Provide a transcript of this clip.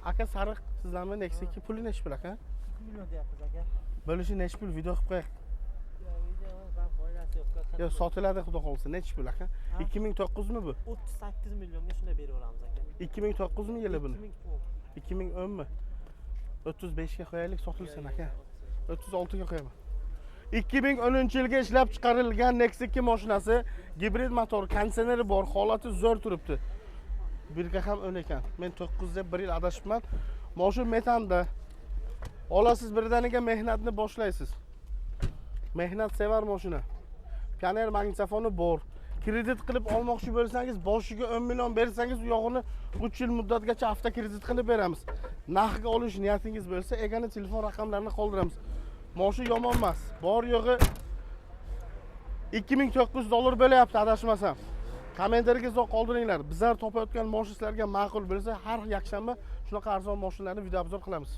Aka, sariq sizlarmi Nexia 2? Puli nechi pul, aka? 2 million deyapmiz, aka. Bo'lishi nechi pul, video qilib qo'yaq. Video ban foydasi yo'q. Yo'q, sotiladi, xudo xohlasa. Nechi pul, aka? 2009mi bu? 38 millionga shunday berib yuboramiz, aka. 2009mi yili buni? 2010. 2010mi? 35 ga qo'yaylik, sotilsin, aka. 36 ga qo'yaman. 2010 yilga ishlab chiqarilgan Nexia 2 mashinasi, gibrid motor, konditsioneri bor, holati zo'r turibdi. Бирка ham 10 ekan. Men 9 deb bir yil adashibman. Mashina metanda. Olasiz, birdaniga mehnatni boshlaysiz. Mehnat sevar mashina. Pioneer magnitofoni bor. Kredit qilib olmoqchi bo'lsangiz, boshiga 10 million bersangiz, u yog'ini 3 yil muddatgacha avtokredit qilib beramiz. Narxga olish niyatingiz bo'lsa, egani telefon raqamlarini qoldiramiz. Mashina yomon emas. Bor yo'g'i 2900 dollar bo'lyapti, adashmasam. Kommentariyga izoh qoldiringlar. Bizlar topayotgan mashina sizlarga ma'qul bo'lsa, har yakshanba shunaqa arzon mashinalarni video обзор qilamiz.